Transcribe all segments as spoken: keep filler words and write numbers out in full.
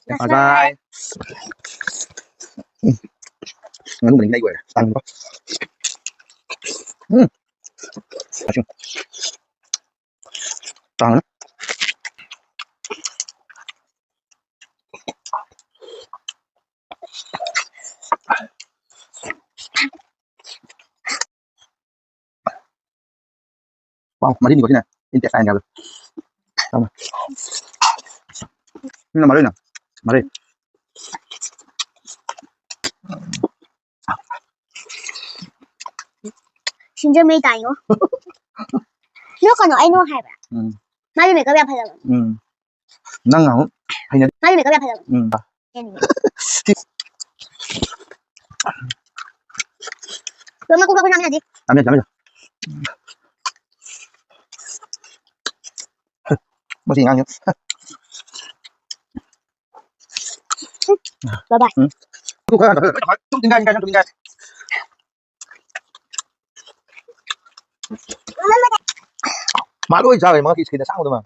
ꯉꯁꯥꯏ꯫ ꯎꯝ꯫ ꯉꯥꯅꯨ ꯃꯅꯤꯡ ꯂꯩ ꯑꯣꯏꯔꯦ꯫ ꯇꯥꯡꯕ꯫ ꯎꯝ꯫ ꯑꯁꯤ꯫ ꯇꯥꯡꯉꯅꯤ꯫ ꯄꯥꯎ ꯃꯔꯤꯅꯤꯀꯣ ꯁꯤꯅ intestine ꯍꯥꯏꯕꯗꯣ꯫ ꯁꯤꯅ ꯃꯔꯤꯅ ꯃꯔꯤ꯫ ꯁꯤꯡꯖꯃꯩ ꯇꯥꯏꯉꯣ꯫ ꯅꯣꯛꯀꯅꯣ, ꯑꯩ ꯅꯣꯛ ꯍꯥꯏꯕ꯭ꯔꯥ? ꯎꯝ꯫ ꯃꯥꯗꯤ makeup ꯌꯥꯝ ꯐꯖꯕ꯫ ꯎꯝ꯫ ꯅꯪ ꯑꯃꯨꯛ ꯍꯩꯅ- ꯃꯥꯗꯤ makeup ꯌꯥꯝ ꯐꯖꯕ꯫ ꯎꯝ꯫ ꯌꯥꯅꯤꯡꯉꯦ꯫ ꯂꯣꯏꯅꯃꯛ ꯀꯣꯛ ꯀꯣꯛ ꯉꯥꯡꯅꯗꯦ꯫ ꯆꯥꯃꯤꯟꯅꯁꯤ, ꯆꯥꯃꯤꯟꯅꯁꯤ꯫ ꯃꯁꯤ ꯑꯉꯥꯡꯁꯦ꯫ Bye bye. ꯎꯝ꯫ ꯇꯨ ꯈꯔ ꯍꯟꯊꯔꯒ ꯇꯨꯝ ꯇꯤꯡꯒꯥꯏ, ꯇꯤꯡꯒꯥꯏ, ꯇꯨꯝ ꯇꯤꯡꯒꯥꯏ꯫ ꯃꯥ ꯂꯣꯏ ꯆꯥꯈ꯭ꯔꯦ, ꯃꯉꯛꯀꯤ skin ꯑꯁꯥꯡꯕꯗꯨ ꯃꯥ꯫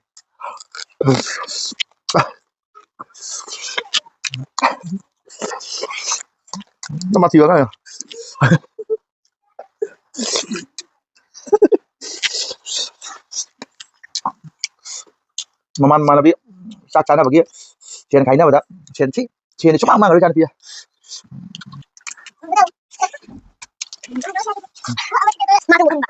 ꯃꯊꯤ ꯋꯥꯉꯥꯡ꯫ ꯃꯃꯥꯟ ꯃꯃꯥꯟꯅꯕꯤ ꯆꯥꯛ ꯆꯥꯅꯕꯒꯤ ꯁꯦꯟ ꯈꯥꯏꯅꯕꯗ ꯁꯦꯟ ꯊꯤ, ꯁꯦꯟꯗꯤ ꯁꯨꯃꯥꯡ ꯃꯥꯡꯉꯔꯣꯏ ꯏꯆꯥꯅꯨꯄꯤ꯫ ꯃꯥꯗꯣ ꯈꯪꯕ꯫